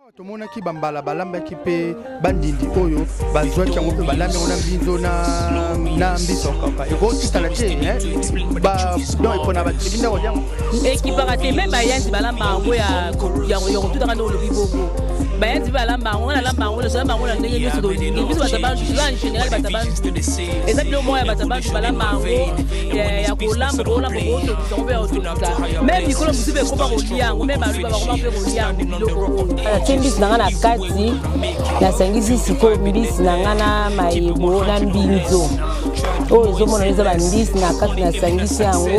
Awa tomonaki bambala balambaki mpe bandindi oyo bazwaki yango mpe balambi yango na mbinzo na, na mbisi okauka ekotutana te donc epona batribi nde kolia yango ekipaka te me bayanzi balamba yango ya kotutaka nde olobi bongo bayanzi mpe balamba yango nga nalamba yango nalamba yango na ndenge nyonso tolingi biso bato bantu toza en général bato bantu eza biloko moko ya bato bantu balamba yango ya kolamba kolamba kotokisa yango mpe ya kotokisa me mikolo mosusu mpe ekoma kolia yango me baluba bakoma mpe kolia yango biloko oyo Natie mbisi na nga na kati, nasangisi sikoyo mbisi na nga na mayebo na mbinzo oyo ezomona eza bambisi na kati, nasangisi yango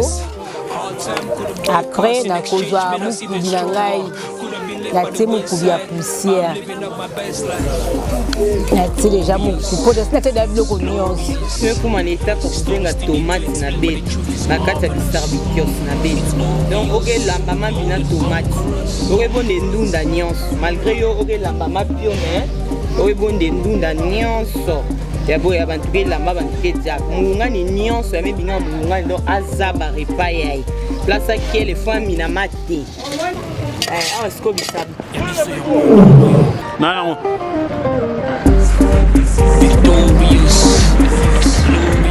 après nakozwa mokubi na ngai natie mokubi ya poussière natie deja mokubi po natie deja biloko nyonso ekoma na etape ya kobenga tomate na beti na kati ya bisarbikios na beti donc okelamba mambi na tomate okebonde ndunda nyonso malgré yo okelamba mapio mais okebonde ndunda nyonso ya boye ya bantu kelamba bantu kedia mulungani nyonso ya mebinga mulungani donc aza barepa yaye place akele fo amina mate eh, awa sikoyo bisabi na yango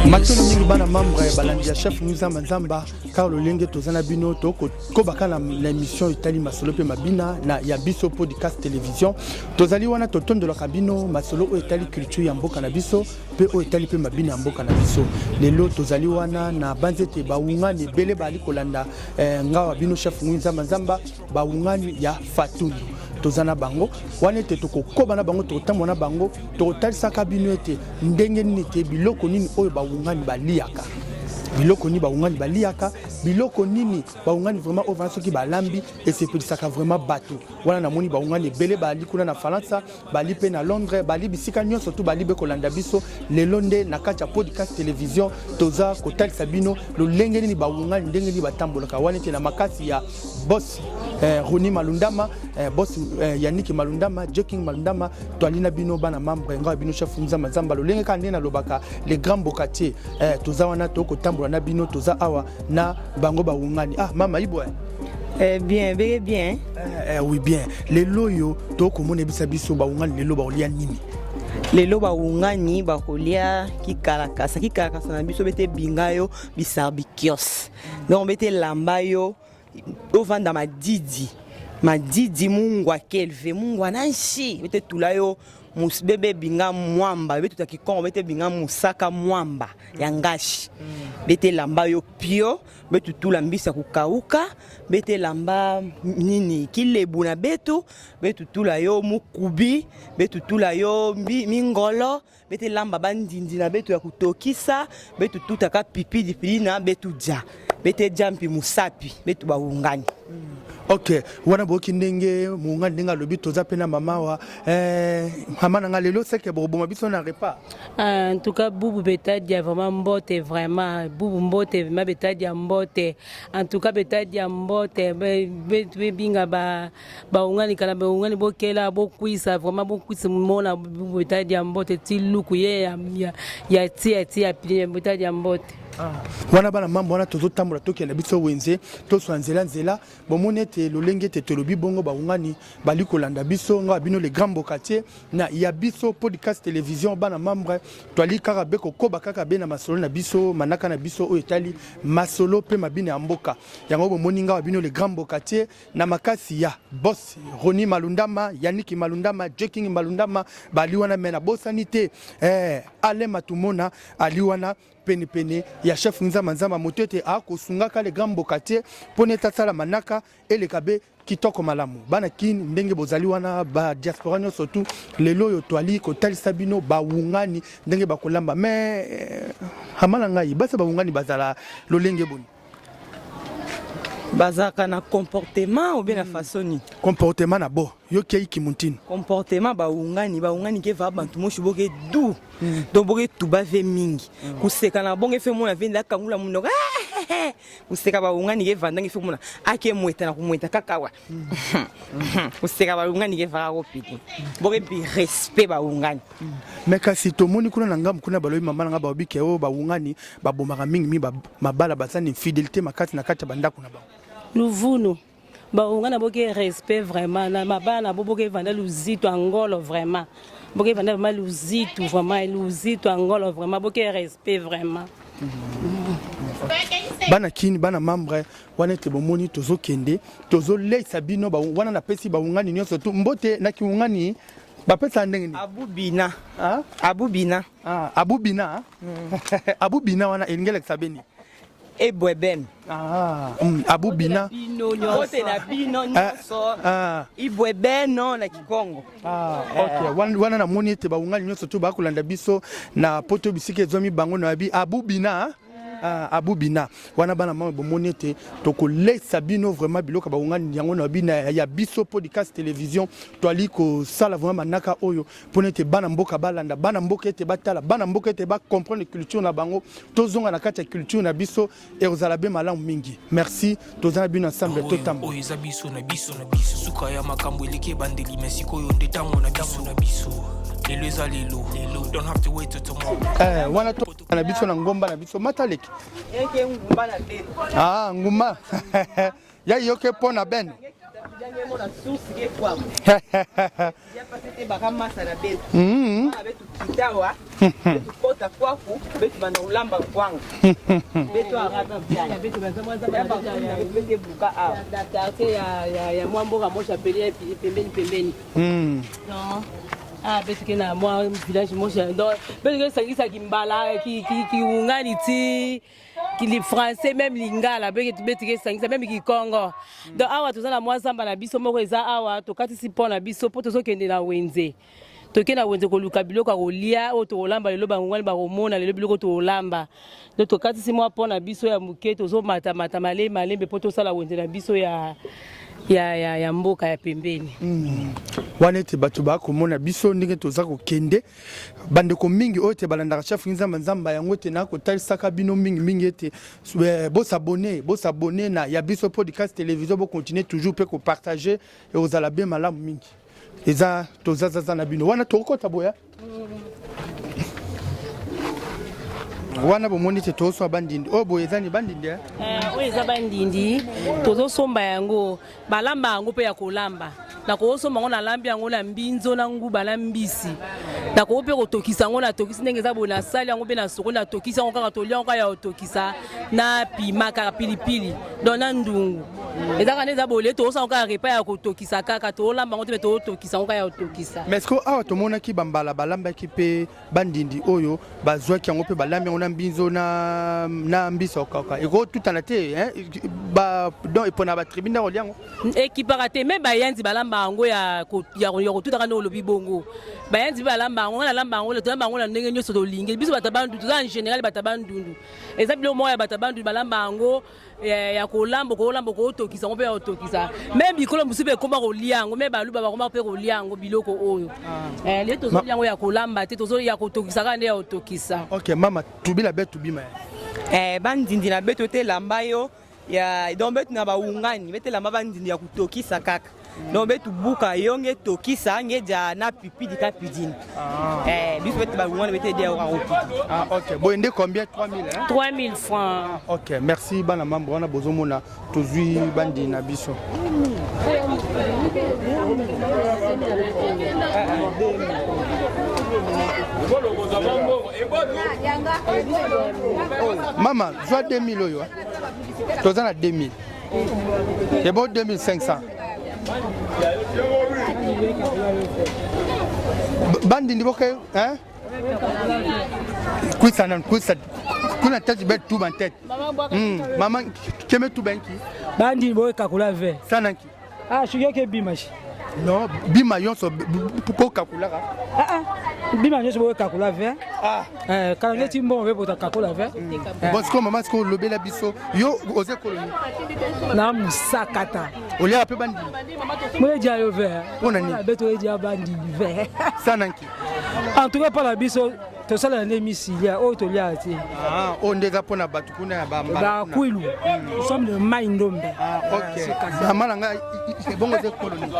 matono mingi bana membre balandi ya chef nzamba nzamba car lolenge toza na bino tokobaka na émission etali masolo mpe mabina na ya biso podcast télévision tozali wana totondolaka bino masolo oyo etali culture ya mboka na biso mpe oyo etali mpe mabina ya mboka na biso lelo tozali wana na banzete bawungani ebele baali kolanda eh, ngawa bino chef ngui nzamba nzamba bawungani ya fatundu toza na bango wana ete tokokoba na bango tokotambola na bango tokotalisaka bino ete ndenge nini te biloko nini oyo bawungani baliaka biloko nini bawungani baliaka biloko nini bawungani vraiment oyo vana soki balambi esepelisaka vraiment bato wana namoni bawungani ebele bali kuna na falansa bali mpe na londres bali bisika nyonso tu bali be kolanda biso lelo nde na kati ya podcast television toza kotalisa bino lolenge nini bawungani ndenge nini batambolaka wana ete na makasi ya boss eh, Rony Malundama eh, boss eh, Yannick Malundama Jeking Malundama toali na bino bana membre ngai bino chef Nzamba Nzamba lolenge kaka nde nalobaka les grands bocatiers eh, toza wana tokotambola na bino toza awa na bango bawungani ah mama ibwe Eh, bien bege bien eh, eh, oui bien lelo oyo tokomona ebisa biso bawungani lelo bakolia nini lelo bawungani bakolia kikalakasa kikalakasa na biso bete binga yo bisarbikios donc bete lamba yo ovanda madidi madidi mungwa kelve mungwa na nshi bete tula yo bebe binga mwamba bete tuta kikongo bete binga musaka mwamba ya ngashi bete lamba yo pio betu tula mbisi ya kukauka bete lamba nini kilebu na betu betu tula yo mukubi betu tula yo mingolo bete lamba bandindi na betu ya kutokisa betu tutaka pipilipili na betu dja bete dja mpi musapi betu bawungani ok wana boyoki ndenge mongani ndenge alobi toza mpe na mama wa eh, mama na nga lelo seke bokoboma biso na repas ah, en tout cas bubu betadia vraiment mbote vraiment bubu mbote vraiment betadia mbote en tout cas betadia mbote bebinga ba baungani kala baungani bokela bokwisa vraiment bokwisa mona betadia mbote ti luku ye ya, ya, ya ti ya ti ya betadia mbote ah. wana bana mambo wana tozotambola tokenda biso wenze toswa nzela nzela bomoni ete lolenge ete tolobi bongo baungani bali kolanda biso nga bino le grand mbokatier na ya biso podcast television bana membre twali kaka be kokoba kaka be na masolo na biso manaka na biso oyo etali masolo mpe mabina ya mboka yango bomoni nga bino le grand mbokatier na makasi ya boss Rony Malundama Yannick Malundama Jeking Malundama bali wana me nabosani te eh, Alain Matumona ali wana penepene ya chef Nzamba Nzamba moto ete akosungaka le grand mbokatier mpo neti asala manaka eleka be kitoko malamu bana kin ndenge bozali wana ba diaspora nyonso tu lelo oyo twali kotalisa bino bawungani ndenge bakolamba me eh, hama na ngai basi bawungani bazala lolenge boni bazalaka na comportement obe na hmm. façon nini comportement na bo yo kei kimuntino comportement bawungani bawungani ke va bantu moshi boke du hmm. donc boke tuba ve mingi hmm. kuseka na bonge fe mona ve ndakangula munoko eh, kuseka bawungani ke vandangi fe mona ake mweta na kumweta kaka wa kuseka bawungani ke vaka kopiki boke mpi respect bawungani me kasi tomoni kuna na ngambo kuna balobi mama na nga balobi ke oyo bawungani babomaka mingi mingi mabala baza na infidélité makasi na kati ya bandako na bango luvunu. Baunga na boke respect vraiment na mabala na bo boke vanda luzitu angolo vraiment. Boke vanda vraiment luzitu vraiment luzitu angolo vraiment boke respect vraiment. Bana kini bana membre wana ete bomoni tozokende tozoleisa bino wana napesi baungani nyonso tu mbote na kiungani bapesa ndenge nini? Abubina. Ah? Abubina. Ah, abubina. Abubina wana elingi elakisa beni Ebweben. Ah, abubina. Mbote na bino nyonso. Ah. Ibwebeno na Kikongo. Ah, ok. Wana namoni ete baungani nyonso tu bakolanda biso na poto bisika ezwami bango na yabi abubina. Ah, abubina wana bana mama bomoni ete tokolesa bino vraiment biloko baungani yango na bino ya biso podcast télévision toali kosala vraiment manaka oyo mpona ete bana mboka balanda bana mboka ete batala bana mboka ete bacomprendre culture na bango tozonga na kati ya culture na biso ekozala be malamu mingi merci toza na bino ensemble totambola oyo eza biso na biso na biso suka ya makambo eleki ebandeli me sikoyo nde ntango na biso na biso lelo eza lelo lelo don't have to wait till tomorrow Eh, wana to na biso na ngomba na biso mataleki Eke ngumba na beto. ah ngumba ya yoke mpo na ben Yango na source ke kwa. Ya pase te baka masa na beto. Bana betu kitawa. Betu kota kwaku, betu banda kulamba kwanga. Betu araba biana. Betu baza Ya bakuna betu bete buka awa. na quartier ya mwa mboka moja pembeni pembeni pembeni. Non. Ah, betu ke na mwa village moja. Donc betu ke sangisa kimbala ki ki kiungani ti ki li français même lingala betu betu ke sangisa même kikongo. Donc awa toza na mwa zamba na biso moko eza awa tokatisi pont na biso po tozokende na wenze. Toke na wenze koluka biloko ya kolia oyo tokolamba lelo bangongwani bakomona lelo biloko tokolamba. Donc tokatisi mwa pont na biso ya moke tozomatamata malembe malembe po tosala wenze na biso ya ya ya ya mboka ya pembeni. Wana ete bato bakomona biso ndenge toza kokende bandeko mingi oyo ete balandaka chef nzamba nzamba yango ete nakotalisaka bino mingi mingi ete bosabone bosabone na ya biso podcast télévision bocontinue toujours mpe kopartage ekozala bien malamu mingi eza tozazaza na bino wana tokokota boya wana bomoni ete tozosomba bandindi oyo boye eza ni bandindi eh? Oyo eza bandindi tozosomba yango balamba yango mpe ya kolamba nakosomba yango nalambi yango na mbinzo na nguba na mbisi nakoki mpe kotokisa yango natokisi ndenge eza boye nasali yango mpe na soko natokisi yango kaka tolia yango kaka ya kotokisa na pima kaka pilipili donc na ndungu eza kaka nde eza boye tokosala yango kaka repas ya kotokisa kaka tolamba yango te me totokisa yango kaka ya kotokisa. Mais est-ce que awa tomonaki bambala balambaki mpe bandindi oyo bazwaki yango mpe balambi yango na mbinzo na, na mbisi ya kokauka ekotutana te hein? Ba, donc epona batribu nde kolia yango ekipaka te me bayanzi balamba yango ya kotutaka nde olobi bongo bayanzi mpe balamba yango nga nalamba yango tolamba yango na ndenge nyonso tolingi biso bato ya bandundu toza en général bato ya bandundu eza biloko moko ya bato ya bandundu balamba yango ya kolamba okolamba okotokisa yango mpe ya kotokisa me bikolo mosusu mpe ekoma kolia yango me baluba bakoma mpe kolia yango biloko oyo. Lelo tozolia yango ya kolamba te tozolia ya kotokisa kaka nde ya kotokisa. Ok mama tubila be tubima Bandindi na beto te lamba yo ya donc betu na baungani bete lamba bandindi ya kutokisa kaka donc betu buka yo nge tokisa nge dia na pipidi ka pidini. Biso bete baungani bete dia oka kopidi. Ah, ok boye nde combien 3000 hein? 3000 francs. Ah, ok merci bana mambo wana bozomona tozwi bandindi na biso. Mama zwa 2000 oyo hein? Toza na 2000 ebo 2500 bandindi boke hein? Kwisa nan kwisa kuna tete be tuba tete mama keme tuba nki bandindi boye kakula ve sana nki ah shuki ke bima shi non bima yonso po kakulaka ah ah bima nyonso boye kakula ve ah kala neti mbongo be bota kakula ve. Bon sikoyo mama sikoyo olobela biso yo oza koloni na musakata oliaka mpe bandindi moyedia yo ve Mpona nini? Beto oyedia bandindi ve sana nki en tout cas mpa na biso tosalela nde misilia oyo toliaka te. Ah, oyo nde eza mpona bato kuna ya bambala kuna. Bakwilu nous sommes de mai ndombe. Ah, ok mama na ngai ebongo eza koloni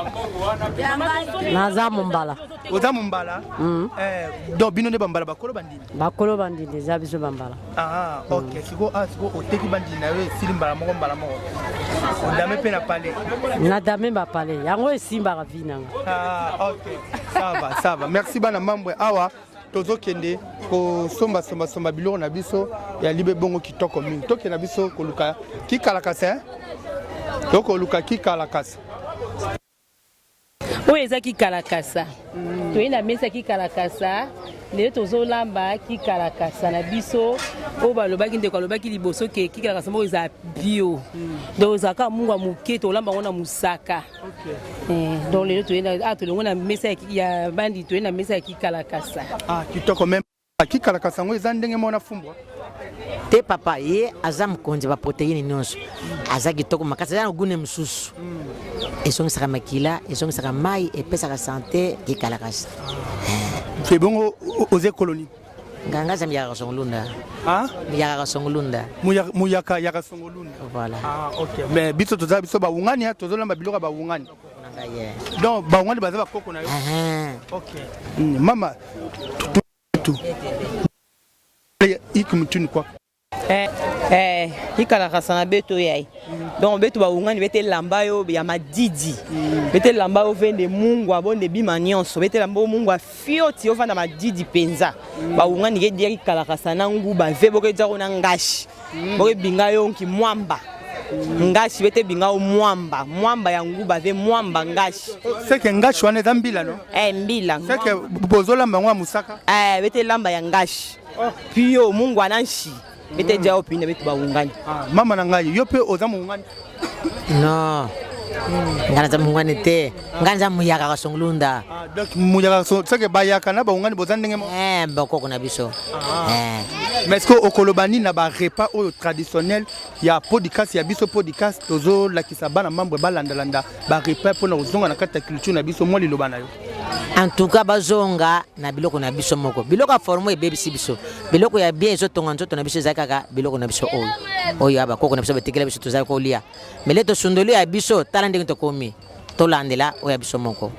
naza mombala. Oza mombala? Eh, donc bino nde bambala bakolo bandindi? Bakolo bandindi eza biso bambala. Ah, ok. Siko ah siko oteki bandindi na yo esili mbala moko mbala moko. Odame mpe na palais. Na dame ba palais. Yango esimbaka vie nanga. Ah, ok. Ça va, ça va. Merci bana mambwe awa tozokende kosomba somba somba biloko na biso ya libe bongo kitoko mingi. Tokende na biso koluka kikalakasa hein? Tokoluka kikalakasa. Oyo eza kikalakasa. Toye na mesa kikalakasa. Lelo tozolamba kikalakasa na biso oyo balobaki, ndeko alobaki liboso ke kikalakasa moko eza bio. Donc ezalaka mungwa moke, tolamba yango na mosaka. Donc lelo toye na ah, tolongo na mesa ya bandi, toye na mesa ya kikalakasa. Ah, kitoko même. Kikalakasa yango eza ndenge moko na fumbwa? Te papa, ye aza mokonzi ba protéine nyonso, aza kitoko makasi, aza na gune mosusu ezongisaka makila, ezongisaka mai, epesaka sante kikalakasa. Ebongo oza ekolo nini? Nganga aza muyaka kasongolunda. Muyaka kasongolunda. Muyaka ya kasongolunda. Voilà. Ah, ok. Mais biso toza biso bawungani, tozolamba biloko ya bawungani. Donc bawungani baza bakoko na yo. Ok. Mama tu ikimutuni kwa. Eh, eh, ikalakasa na beto yai. Donc beto bawungani bete lamba yo ya madidi. Bete lamba yo vende mungwa bonde bima nyonso. Bete lamba yo mungwa fioti ovanda madidi penza. Bawungani ke dia ikalakasa na nguba ve boke dzako na ngashi. Boke binga yo nki mwamba. Ngashi bete binga yo mwamba. Mwamba ya nguba ve mwamba ngashi. Seke ngashi wana eza mbila no? Eh, mbila. Seke bozolamba yango ya mosaka? Eh, bete lamba ya ngashi. Pio mungwa na nshi. Bete dia yo pina bete bawungani. Ah, mama na ngai, yo pe oza mungani? Non. Nga naza mungani te. Nga naza muyaka kasongolunda. Ah, donc muyaka seke bayaka na bawungani boza ndenge moko? Eh, bakoko na biso. Eh. Mais est-ce que okoloba nini na ba repas oyo traditionnel ya podcast ya biso podcast tozolakisa bana membre balandalanda ba repas mpona kozonga na kati ya culture na biso, mwa liloba na yo? En tout cas bazonga na biloko na biso moko. Biloko ya forme ebebisi biso. Biloko ya bien ezotonga nzoto na biso ezali kaka biloko na biso oyo. Oyo ya bakoko na biso batikela biso tozali kolia. Mais le tosundoli ya biso tala ndenge tokomi. Tolandela oyo ya biso moko.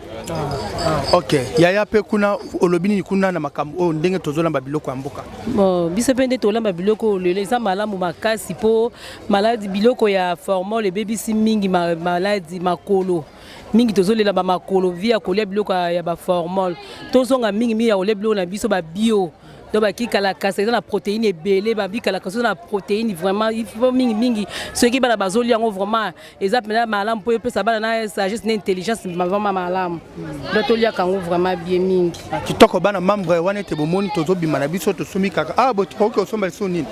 Ok, yaya pe kuna olobi nini kuna na makambo oyo ndenge tozolamba biloko ya mboka? Bon, biso pe nde tolamba biloko oyo lelo eza malamu makasi po maladi biloko ya formol ebebisi mingi maladi makolo. Mingi tozolela ba makolo vi ya kolia biloko ya ba formol. Tozonga mingi mingi ya kolia biloko na biso ba bio. Donc ba kikalakasa eza na protéine ebele, ba bikalakasa eza na protéine vraiment il faut mingi mingi soki bana bazolia yango vraiment eza mpenza malamu mpo epesa bana na sagesse na intelligence vraiment malamu. Donc toliaka yango vraiment bien mingi. Kitoko bana membre wana ete bomoni tozobima na biso tosombi kaka. Ah, bo tokoki kosomba lisusu nini?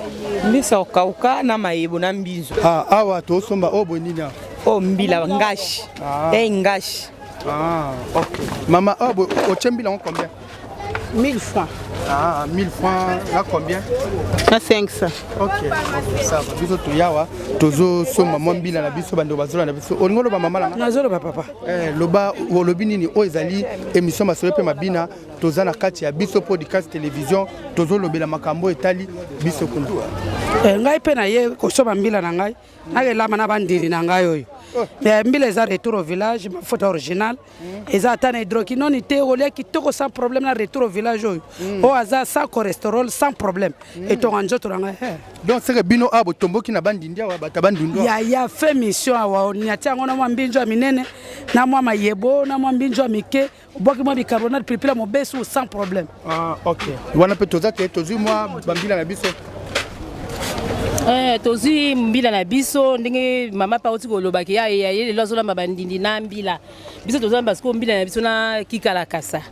Mbisa okauka na mayebo na mbinzo. Ah, awa tosomba oyo boye nini awa? Oh, mbila ngashi. Ah. Eh, ngashi. Ah, ok. Mama, oh, bo otie mbila ngo combien? 1000 francs. Ah, 1000 francs, là combien? Na 500. Ok, ok, ça va. Biso toyawa, tozo soma mwa mbila na biso bando bazola na biso. Olingo loba mama langa? Nazoloba papa. Eh, loba olobi nini oyo ezali émission masolo pe mabina toza na kati ya biso podcast télévision tozolobela makambo etali biso kuna. Eh, ngai pe na ye kosomba mbila na ngai. Nakelama na bandeli na ngai oyo. Mais mbila eza retour au village, mafuta original. Eza ata na hydroquinone te, olia kitoko sans problème na retour au village oyo. Oyo aza sans cholestérol, sans problème. Etonga nzoto na ngai. Donc c'est que bino abo tomboki na bandindi awa bata bandundu. Ya ya fait mission awa oniati yango na mwa mbinjo ya minene, na mwa mayebo, na mwa mbinjo ya mike, obwaki mwa bicarbonate pilipili ya mobesu sans problème. Ah, ok. Wana pe toza te tozwi mwa bambila na biso. Eh, tozwi mbila na biso ndenge mama pa oti kolobaki ya ya ye lelo azolamba bandindi na mbila. Biso tozolamba sikoyo mbila na biso na kikalakasa.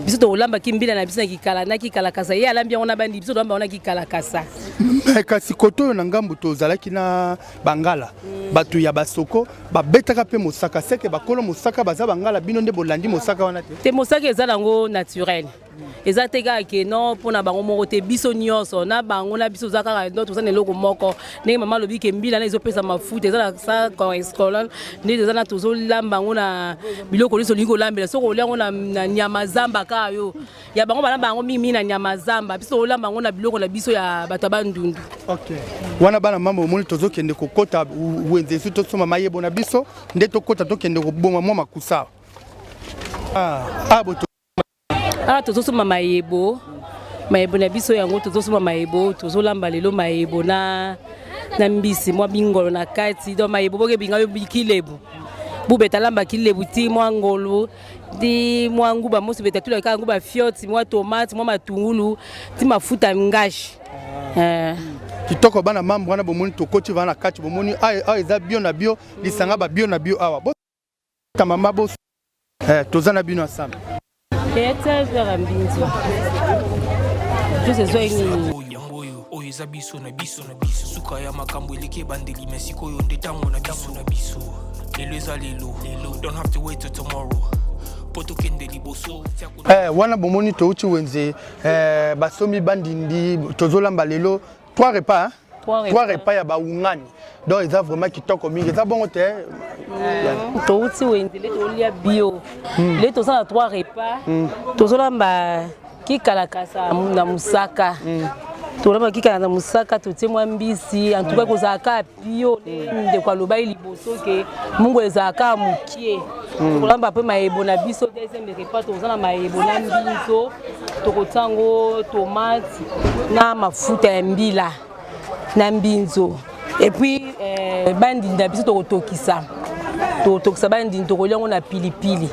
Biso tokolambaki mbila na biso na kikala na kikalakasa, ye alambi yango na bandi, biso tolamba yango na kikalakasa. Mais kasi koto oyo na ngambu tozalaki na bangala, bato ya basoko babetaka pe mosaka, seke bakolo mosaka baza bangala, bino nde bolandi mosaka wana te? Te, mosaka eza nango naturel. Eza te kaka ke non mpona bango moko te, biso nyonso na bango na biso toza kaka non, toza na eloko moko. Ndenge mama alobi ke mbila na ezopesa mafuta, eza na sa cholestérol, nde eza na tozolamba yango na biloko nyonso olingi kolambela. Soki olia yango na nyama zamba kaka yo ya bango balamba yango mingi mingi na nyama zamba, biso tolamba yango na biloko na biso ya bato ya bandundu. Ok, wana bana mama omoni tozokende kokota wenze esu tosomba mayebo na biso nde tokota tokende koboma mwa makusa. Ah, ah, boto. Awa tozosomba mayebo, mayebo na biso yango tozosomba mayebo, tozolamba lelo mayebo na na mbisi mwa bingolo na kati donc mayebo boke binga yo kilebu bubeta lamba kilebu ti mwa ngolu ti mwa nguba mosi beta tula kaka nguba fioti mwa tomate mwa matungulu ti mafuta ngashi ah. eh. Kitoko bana mambo wana bomoni tokoti wana na kati bomoni awa eza bio na bio lisanga ba bio na bio awa bota mama bo eh, toza na bino ensemble. Yango oyo oyo eza biso na biso na biso suka ya makambo eleki ebandeli me sikoyo nde ntango na biso na biso lelo eza lelo lelo don't have to wait till tomorrow mpo tokende liboso. Eh, wana bomoni touti wenze eh, basombi bandindi tozolamba lelo trois repas hein? Trois repas ya baungani donc eza vraiment kitoko mingi eza bongo te. Touti wenze le tolia bio le toza na trois repas tozolamba kikalakasa na mosaka tolamba kikala na mosaka totie mwa mbisi en tout cas kozala kaka bio ndeko alobaki liboso ke mungu ezala kaka mokie tokolamba mpe mayebo na biso deuxième repas toza na mayebo na mbinzo tokotia yango tomate na mafuta ya mbila na mbinzo et puis eh, bandindi na biso tokotokisa tokotokisa bandindi tokolia yango na pilipili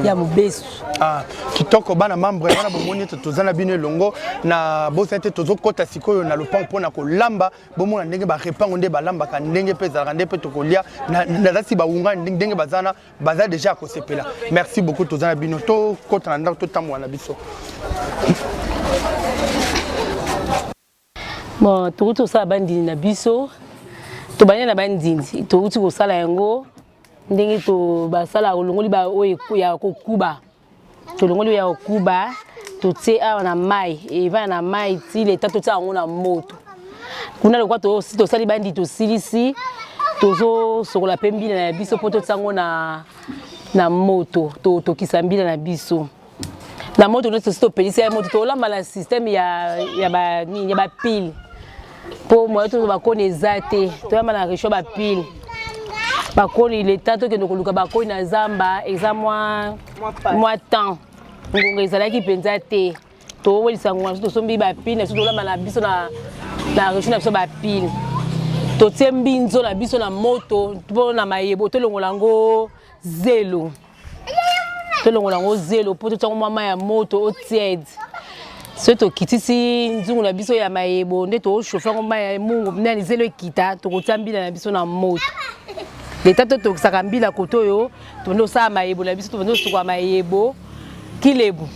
ya mobesu. Ah, kitoko bana membre wana bomoni ete toza na bino elongo na bosani te tozokɔta sikoyo na lopango mpona kolamba bomona ndenge barepango nde balambaka ndenge mpe ezalaka nde mpe tokolia naza si bawunga ndenge baza na baza deja ya kosepela. Merci beaucoup toza na bino tokɔta na ndako totambola na biso. Bon, touti kosala bandindi na biso tobandi na bandindi touti kosala yango ndenge to basala olongoli ba oyo ya kokuba tolongoli ya kokuba totie awa na mai evanda na mai ti leta totia yango na moto kuna lokwa tosali bandi tosilisi tozosokola mpe mbila na biso mpo totia yango na, na moto totokisa mbila na biso na moto nyonso tosi topelisi ya moto tolamba na systeme ya, ya ba nini ya bapile mpo moye tozo bakoni eza te toyamba na réchaud bapile bakoni leta tokende koluka bakoni na zamba eza mwa mwa temps ngonga ezalaki mpenza te towelisa ngonga biso tosombi bapile na biso tolamba na biso na, na réchaud na biso bapile totie mbinzo na biso na moto mpo na mayebo tolongola yango zelo tolongola yango zelo mpo totiango mwa mai ya moto o tiède soki tokitisi nzungu na biso ya mayebo nde tochauffe yango mai ya mungu nani zelo ekita tokotia mbila na biso na moto leta totokisaka mbila kote oyo tobandi kosala mayebo na biso tobandi kosukola mayebo kilebu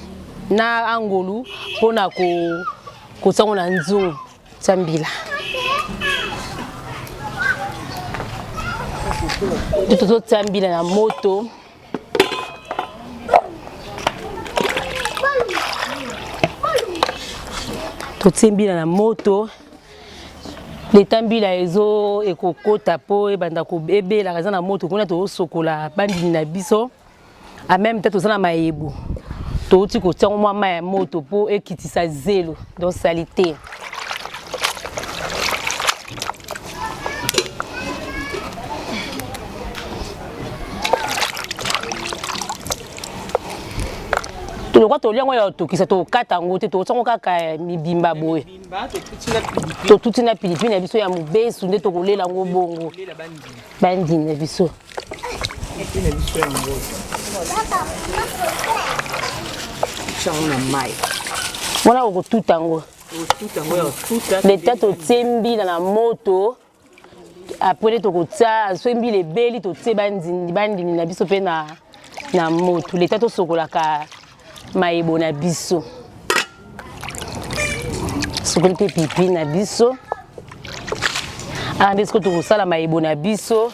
na angolu mpona kotia yango na nzungu tia mbila nde tozotia mbila na moto totie mbila na moto leta mbila ezo ekokota mpo ebanda ebelaka eza na moto kuna tozosokola bandimi na biso en même temps toza na mayebo touti kotia yango mwa mai ya moto mpo ekitisa zelo donc salite tolokwa tolia yango ya kotokisa tokata yango te tokotia yango kaka mibimba boye totuti na pilipili na biso ya mobesu nde tokolela yango bongo bandimi na biso wana okotuta yango leta totie mbila na moto apres nde tokotia soki mbila ebeli totie bandimi na biso mpe na, na moto leta tosokolaka mayebo na biso sokoli mpe pipi na biso awa nde sikoyo tokosala mayebo na biso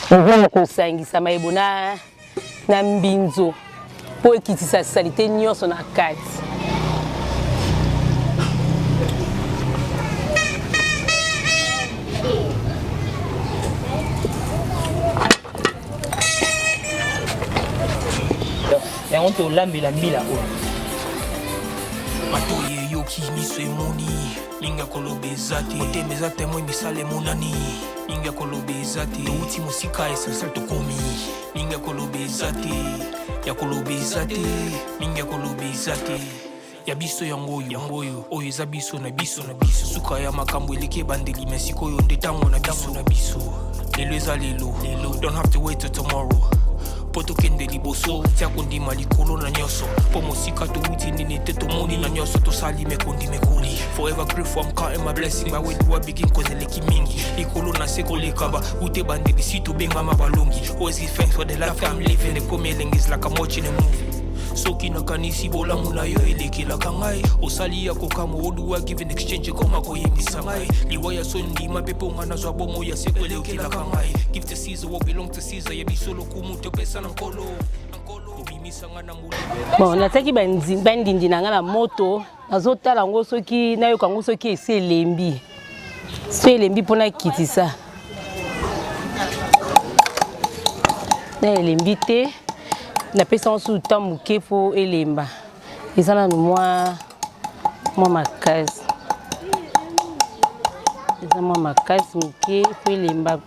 mpona kosangisa mayebo na, na mbinzo mpo ekitisa salite nyonso na kati. Yango tolambela mbila oyo. Matoyi eyoki, miso emoni, mingi ya koloba eza te, motema eza temoin, misala emonani, mingi ya koloba eza te, towuti mosika, essentiel tokomi, mingi ya koloba eza te, ya koloba eza te, mingi ya koloba eza te. Ya biso yango oyo, yango oyo, oyo eza biso na biso na biso. Suka ya makambo eleki ebandeli, mais sikoyo nde tango na biso na biso. Lelo eza lelo, lelo. Don't have to wait till tomorrow. Po tokende liboso, tia kondima likolo na nyonso. Po mosika towuti nini te tomoni na nyonso tosali mekondi mekoli. Forever grateful, I'm counting my blessing. But where do I begin? Cause eleki mingi. Likolo na se koleka ba wute bandeli si tobengama balongi. Always give thanks for the life I'm living. Ekomi elengi is like I'm watching a movie. Soki nakanisi bolamu na yo elekelaka ngai osali ya kokamwa oduwa give in exchange ekoma koyebisa ngai liwa ya soni ndima mpe mpo ngai nazwa bomo ya seko elekelaka ngai give to Caesar what belong to Caesar ya biso lokumu topesa na nkolo obimisa ngai na molimo. Bon, natiaki bandindi na ngai na moto, nazotala yango soki nayoka yango soki esi elembi, soki elembi mpo nakitisa na elembi te, napesa yango susu temps moke mpo elemba, eza nanu mwa makasi, eza mwa makasi moke mpo elemba,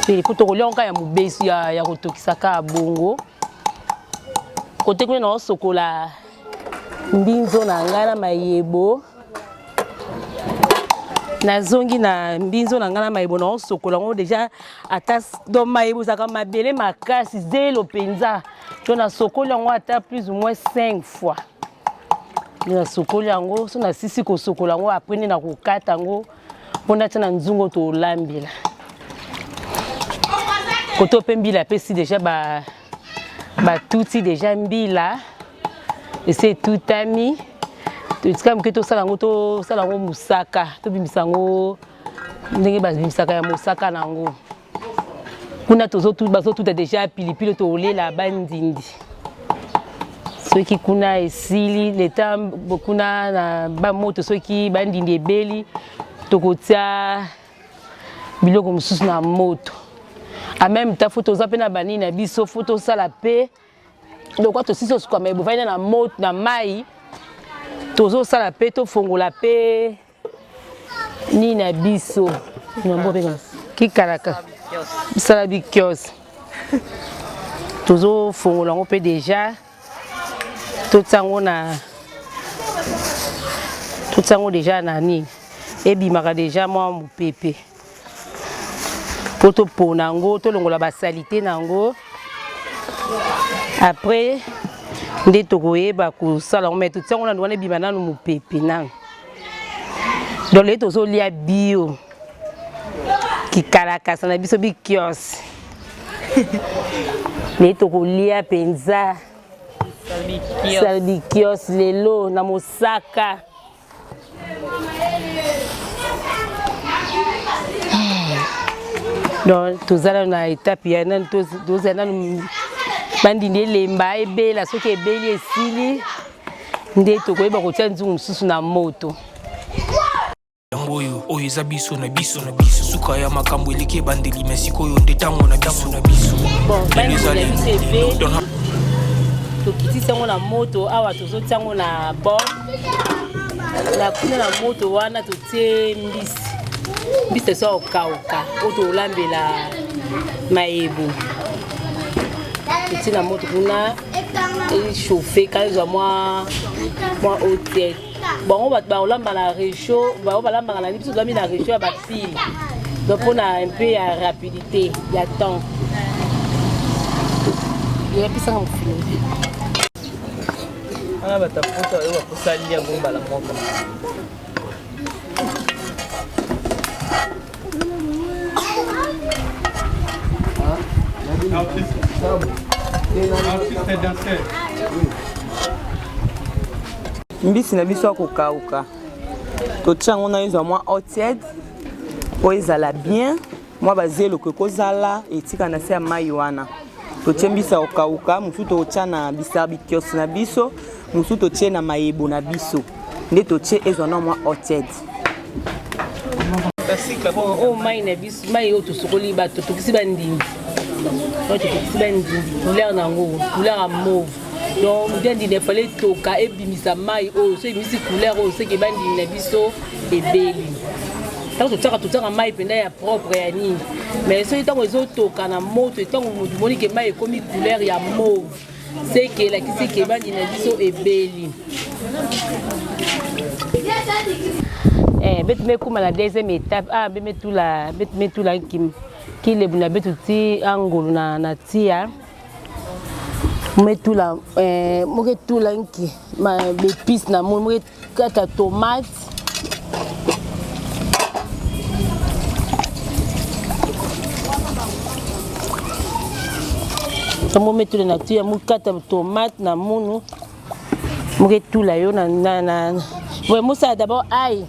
mpo tokolia yango kaka ya mobesu ya kotokisa kaka bongo. Kote kuna naosokola mbinzo na ngai na mayebo, nazongi na mbinzo na ngai na mayebo naosokola yango deja, ata donc mayebo ezalaka mabele makasi zelo mpenza, to nasokoli yango ata plus ou moins 5 fois nasokoli yango. So nasisi kosokola yango, apres nde nakokata yango mpo natia na nzungu tolambela. Koto mpe mbila apesi deja batuti deja mbila esi etutami, totika moke tosala yango, tosala yango mosaka, tobimisa yango ndenge babimisaka ya mosaka na yango. Kuna bazotuta deja pilipili tolela bandindi. Soki kuna esili leta kuna na bamoto, soki bandindi ebeli, tokotia biloko mosusu na moto. En même temps fo toza mpe na banini na biso, fo tosala mpe lokwa tosisi osukama ebovandi na moto na mai, tozosala mpe tofongola mpe nini na biso kikalaka bisala bikiose, tozofongola yango mpe deja, totia yango na totia yango deja na nini, ebimaka deja mwa mopepe po topona yango, tolongola basalite na yango, après nde tokoyeba kosala yango. Mais totia yango nanu wana ebima nanu mopepe nanu. Donc lelo tozolia bio kikalakasa na biso bikiose, lelo tokolia mpenza salbikios lelo na mosaka. Donc toza nanu na etape ya nanu, tozala nanu bandindi elemba ebela, soki ebeli esili nde tokoyeba kotia nzungu mosusu na moto. Yango oyo, oyo eza biso na biso na biso. Suka ya makambo eleki ebandeli, mais sikoyo nde tango na biso na biso. Bon, Lelo eza bandindi na biso lelo. ebeli, Don't have tokitisi yango na moto awa, tozotia yango na bord na kuna na moto wana, totie mbisi, mbisi esi okauka oyo tolambela mayebo, totie na moto kuna echauffe ka ezwa mwa eau tiède. Bango bato bakolamba na réchaud, bango balambaka na biso tolambi na réchaud ya bapile, donc mpona un peu ya rapidité ya temps eyapisanga mofini. Wana bato ya poto oyo bakosali yango mbala moko. Mbisi na biso ya kokauka, totia yango na ezwa mwa eau tiède po ezala bien, mwa bazeloko ekozala etika na se ya mai wana. Totie mbisi ya kokauka, mosusu totia na bisarbikios na biso, mosusu totie na mayebo na biso, nde totie ezwa na mwa eau tiède. Oyo mai na biso, mai oyo tosokoli bato, tokisi bandindi, oyo tokisi bandindi, couleur na yango couleur ya mauve. Donc bandindi efale etoka ebimisa mai oyo, so ebimisi couleur oyo, seke bandindi na biso ebeli. Ntango totiaka mai mpenza ya propre ya nini, mais soki ntango ezotoka na moto, ntango moto moni ke mai ekomi couleur ya mauve. Seke elakisi ke bandi na biso ebeli. Eh, betu mekuma na deuxième étape ah be metula betu metula kilebu na betu ti angulu na, na tia metula eh, moketula nki ma bepice na moni mokekata tomate Tango metula na tia mokata tomate na munu moketula yo na na na boye mosala d'abord ail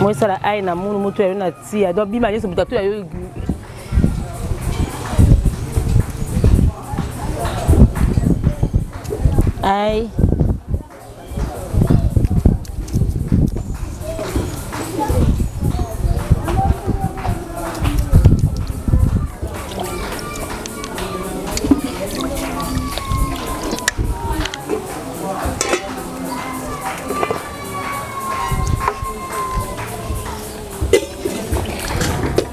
mosala ail na munu motula yo na tia donc bima nyonso moto atula yo ail.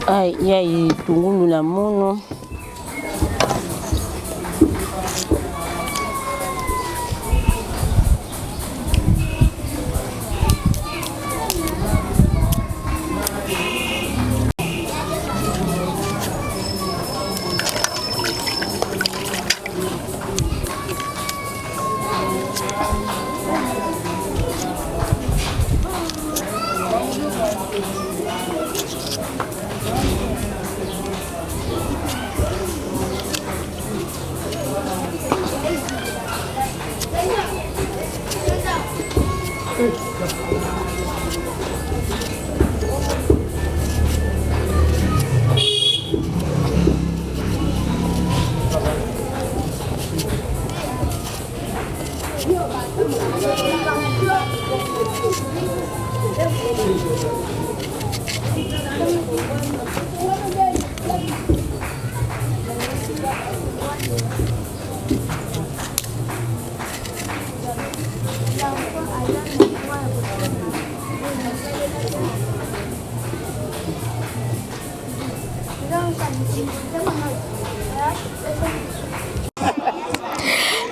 Ai, ya itungulu na munu.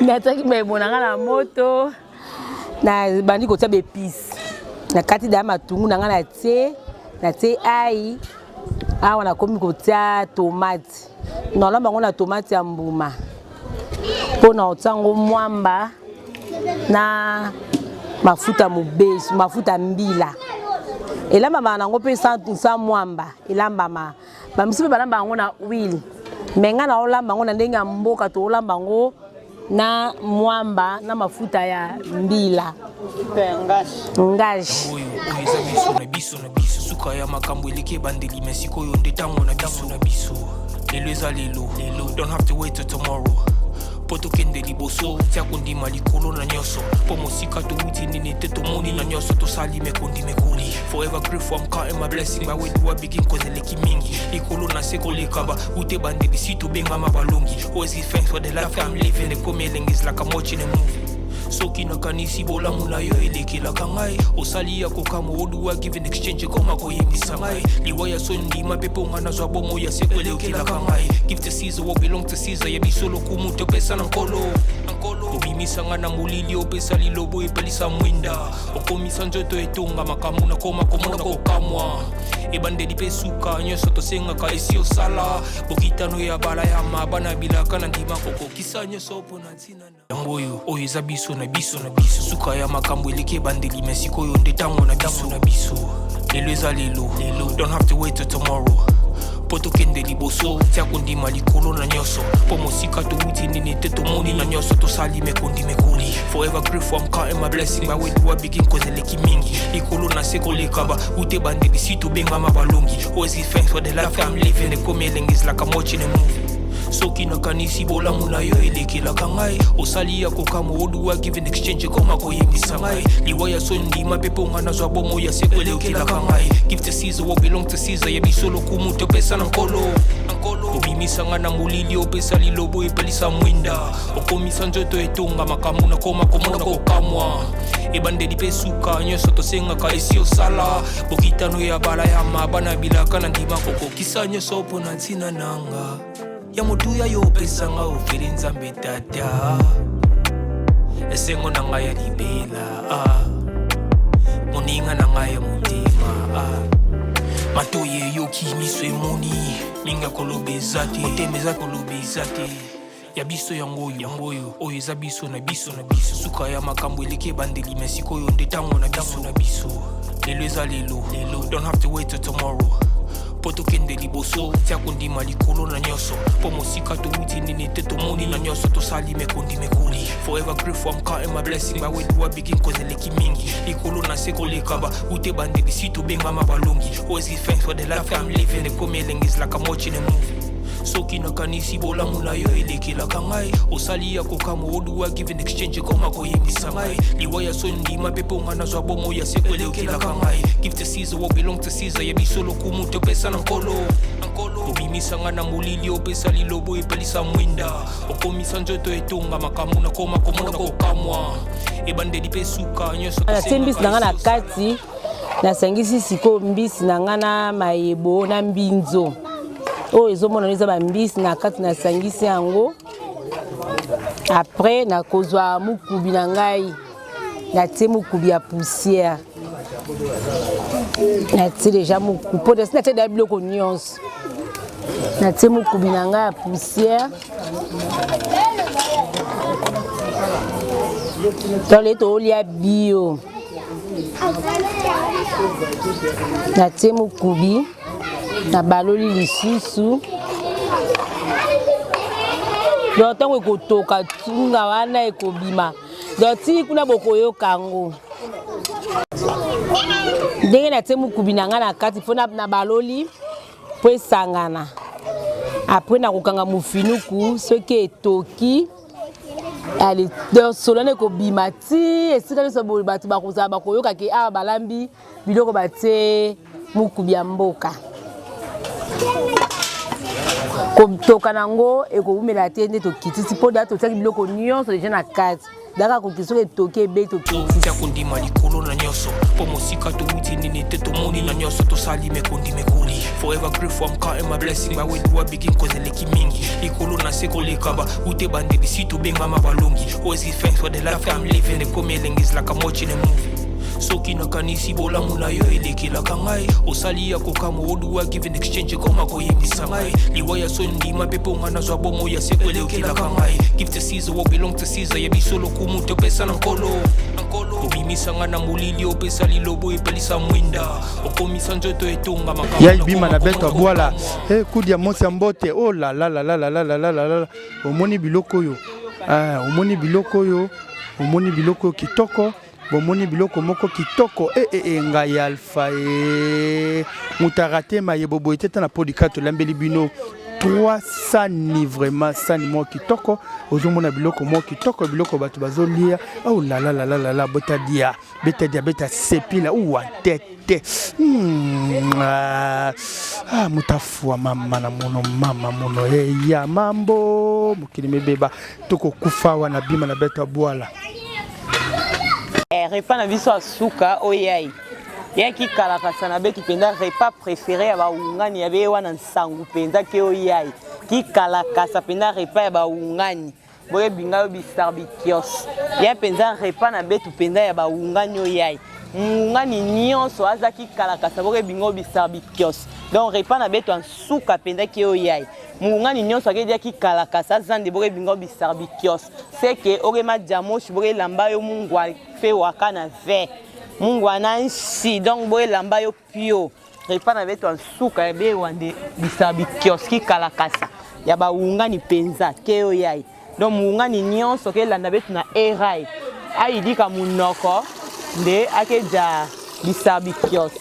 Nataki mayebo na nga na moto nabandi kotia baepice na kati da matungu na nga natie natie ai awa nakomi kotia tomate nalamba yango na tomate ya mbuma mpo na kotia yango mwamba na mafuta mobesu mafuta mbila elambamaka nango mpe sans mwamba elambama bamisusu mpe balamba yango na huile me ngai naolamba yango na ndenge ya mboka toolamba yango na mwamba na mafuta ya mbila ngashi oyo eza biso na biso na biso suka ya makambo eleki ebandeli me sikoyo nde ntango na biso na biso lelo eza lelo lelo don't have to wait till tomorrow mpo tokende liboso tia kondima likolo na nyonso mpo mosika towuti nini te tomoni na nyonso tosali mekondi mekoli forever grateful I'm counting my blessing by where do I begin cause eleki mingi likolo na se koleka ba ute bandeli si tobengama balongi always give thanks for the life I'm living ekomi elengi is like I'm watching a movie soki nakanisi bolamu na yo elekelaka ngai osali ya kokamwa oduwa give in exchange ekoma koyembisa ngai liwa ya soni ndima mpe mpo ngai nazwa bomo ya seko elekelaka ngai give to Caesar what belong to Caesar ya biso lokumu topesa na nkolo obimisa ngai na molili opesa lilobo epelisa mwinda okomisa nzoto etonga makambo nakoma komona kokamwa ebandeli mpe suka nyonso tosengaka esi osala bokitano ya balayama bana bilaka na ndima kokokisa nyonso mpo na ntina yango oyo oyo eza biso na biso na biso suka ya makambo eleki ebandeli me sikoyo nde ntango na biso na biso lelo eza lelo lelo don't have to wait till tomorrow mpo tokende liboso tia kondima likolo na nyonso mpo mosika towuti nini te tomoni na nyonso tosali mekondi mekoli forever grateful I'm counting my blessing by where do I begin cause eleki mingi likolo na se koleka ba ute bandeli si tobengama balongi always give thanks for the life I'm living ekomi elengi is like I'm watching a movie soki nakanisi bolamu na yo elekelaka ngai osali ya kokamwa oduwa give in exchange ekoma koyembisa ngai liwa ya soni ndima mpe mpo ngai nazwa bomo ya seko elekelaka ngai give to Caesar what belong to Caesar ya biso lokumu topesa na nkolo obimisa ngai na molili opesa lilobo epelisa mwinda okomisa nzoto etonga makambo nakoma komona kokamwa ebandeli mpe suka nyonso tosengaka esi osala bokitano ya balayama bana bilaka na ndima kokokisa nyonso mpo na ntina nanga. Ya motuya yo opesa nga ofeli Nzambe Tata. Esengo na ngai ya libela ah. Moninga na ngai ya motema ah. Matoyi eyoki, miso emoni, mingi ya koloba eza te, motema eza koloba eza te. Ya biso yango oyo, yango oyo, oyo eza biso na biso na biso. Suka ya makambo eleki ebandeli, mais sikoyo nde tango na biso na biso. Lelo eza lelo, lelo, don't have to wait till tomorrow. Po tokende liboso, tia kondima likolo na nyonso. Po mosika towuti nini te tomoni na nyonso tosali mekondi mekoli. Forever grateful, I'm counting my blessing. But where do I begin? Cause eleki mingi. Likolo na se koleka ba ute bandeli si tobengama balongi. Always give thanks for the life I'm living. Ekomi elengi is like I'm watching a movie. Soki nakanisi bolamu na yo elekelaka ngai, osali ya kokamwa oduwa give in exchange ekoma koyebisa ngai liwa ya soni ndima mpe mpo ngai nazwa bomoi ya seko elekelaka ngai. Give to Caesar what belong to Caesar, ya biso lokumu topesa na nkolo. Obimisa ngai na molili, opesa lilobo epelisa mwinda, okomisa nzoto etonga makambo nakoma komona kokamwa ebandeli mpe suka nyonso. Natie mbisi na ngai na kati, nasangisi sikoyo mbisi na ngai na mayebo na mbinzo oyo ezomonana eza bambisi na kati, nasangisi yango. Après nakozwa mokubi na ngai, natie mokubi ya poussière, natie deja mokubi po nasi natie deja biloko nyonso, natie mokubi na ngai ya poussière. Tole tolia bio, natie mokubi, nabaloli lisusu. Donc ntango ekotoka tunga wana ekobima, donc ti kuna bokoyoka yango ndenge natie mokubi na ngai na kati mpo na baloli mpo esangana. Après nakokanga mofinuku soki etoki, allez, donc solo wana ekobima ti esika nyonso bato bakozala bakoyoka ke awa balambi biloko batie mokubi ya mboka. Kotoka nango ekowumela te nde tokitisi mpo da totiaki biloko nyonso deja na kati, daka koki soki etoki ebe tokitisi. Tia kondima likolo na nyonso mpo mosika towuti nini te tomoni na nyonso tosali mekondi mekoli. Forever grateful, I'm counting my blessing. But where do I begin? Cause eleki mingi likolo na se koleka ba ute bandeli si tobengama balongi. Always give thanks for the life I'm living. Ekomi elengi is like I'm watching a movie. Soki nakanisi bolamu na yo elekelaka ngai, osali ya kokamwa oduwa give in exchange ekoma koyebisa ngai liwa ya soni ndima mpe mpo ngai nazwa bomoi ya seko elekelaka ngai. Give to Caesar what belong to Caesar, ya biso lokumu topesa na nkolo. Obimisa ngai na molili, opesa lilobo epelisa mwinda, okomisa nzoto etonga makambo. Ya ibima na beto abwala eh, kudi ya mosi ya mbote. Oh la la la la la la la la la la. Omoni biloko oyo, ah, omoni biloko oyo, omoni biloko oyo kitoko, bomoni biloko moko kitoko. E, e, e, ngai alpha e moto arate mayebo boye te. Ta na podcast tolambeli bino 3 sani, vraiment sani moko kitoko. Ozomona biloko moko kitoko, biloko bato bazolia. Oh la la la la la la, bota dia beta dia beta sepila uwa tete. Ah, ah, moto afua mama na mono mama mono eya mambo mokili mebeba tokokufa wana bima na beto abwala. Eh, repas na biso ya suka oyo yai yaki kalakasa na betu mpenza, repas préféré ya baungani ya beye wana nsangu mpenza ke oyo yai kikalakasa mpenza, repas ya baungani boyebi ngai oyo bisarbikios ya mpenza, repas na betu mpenza ya baungani oyo yai mungani nyonso aza kikalakasa boyebi ngai oyo bisarbikios. Donc repas na betu ya nsuka mpenza ke oyo yai mungani nyonso akedia kikalakasa azande boyebi ngai oyo bisarbikios seke okema diamoshi bokelamba yo mungwa fe waka na ve mungwa na nsi, donc boelamba yo pio. Repas na betu ya nsuka ya bewa nde bisarbikios kikalakasa ya baungani mpenza ke oyo yai. Donc muungani nyonso kelanda betu na erai ayidika munoko nde akeja bisarbikios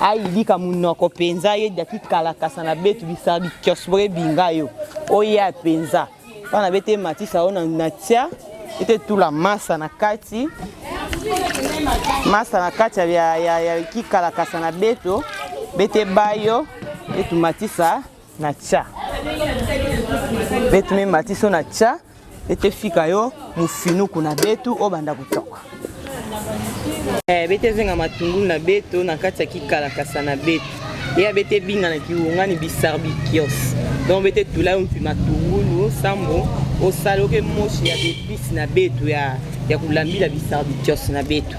ayidika munoko mpenza yedia kikalakasa na betu bisarbikios boyebinga yo oya mpenza wana bete matisa oyo na tia ete tula masa na kati, masa na kati ya, ya, ya kikalakasa na beto bete bayo etu matisa na tia betu me matiso na tia ete fika yo mufinuku na betu oyo banda kotoka. Eh, bete zenga matungulu na beto na kati ya kikalakasa na beto ye abete ebinga na kiwongani bisarbikios. Donc bete tula yo mpi matungulu sambo osala oke moshi ya bepisi na betu ya, ya kulambila bisarbitios na betu.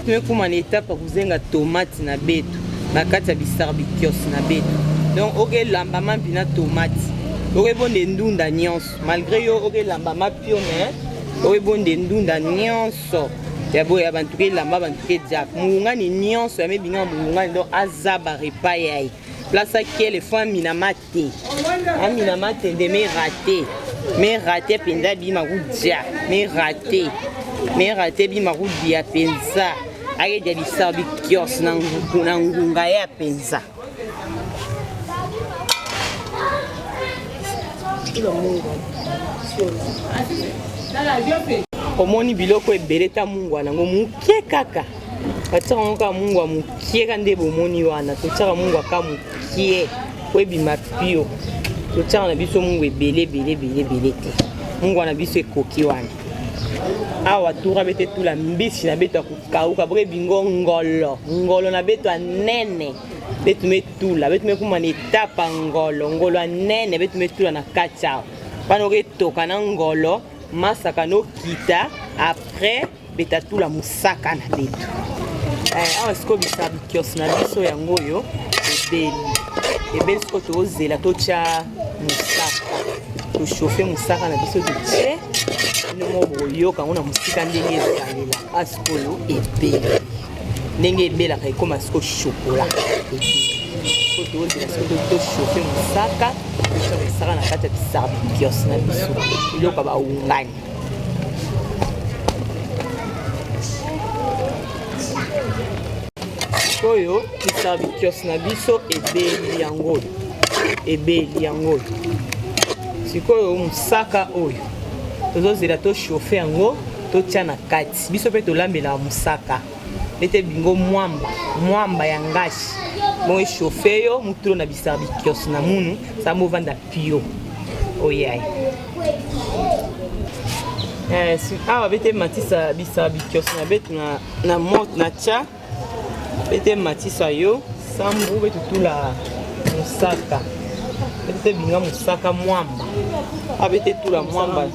Tumekuma na etape ya kuzenga tomate na betu na kati ya bisarbitios na betu. Donc oke lamba mampi na tomate. Oke bonde ndunda nyonso malgré yo oke lamba mapio mais oke bonde ndunda nyonso ya boye ya bantu ke lamba bantu ke jack mulungani nyonso ya mebinga mulungani donc aza ba repas yaye place akele fo amina mate amina mate nde me rate me rate mpenza bima kudia me rate me rate bima kudia mpenza akedia bisao bikios na ngunga ya mpenza. Omoni biloko ebele ta mungwa nango moke kaka batiaka yango kaka mungwa mokie ka nde bomoni wana totiaka mungwa ka mokie po ebima pio totiaka na biso mungwa ebele ebele ebele ebele te mungwa na biso ekoki wana awa tura bete tula mbisi na beto ya kokauka boke bingo ngolo ngolo na beto ya nene betu metula betu mekuma na etapa ngolo ngolo ya nene betu metula na kati awa wana oketoka na ngolo masaka nokita après betatula mosaka na betu eh, awa sikoyo bisabikios na biso yango oyo ebeli ebeli sikoyo tozela totya mosaka tochauffe mosaka na biso totie bino moko bokoyoka yango na mosika ndenge ezalela a sikoyo ebeli ndenge ebelaka ekoma sikoyo shokola sikoyo tozela sikoyo tochauffe mosaka totya mosaka na kati ya bisabikios na biso biloko ya baungani Oyo bisabikios na biso ebeli yango oyo ebeli yango oyo sikoyo mosaka oyo tozozela tochauffe yango totya na kati biso mpe tolambelaka mosaka ete bingo mwamba mwamba ya ngashi bongo echauffe yo motulo na bisabikios na munu sambo ovanda pio oyai eh, awa bete matisa bisa bikios na betu na, na moto na tya bete matisa yo sambu betu tula mosaka bete te binga mosaka mwamba awa bete tula mwamba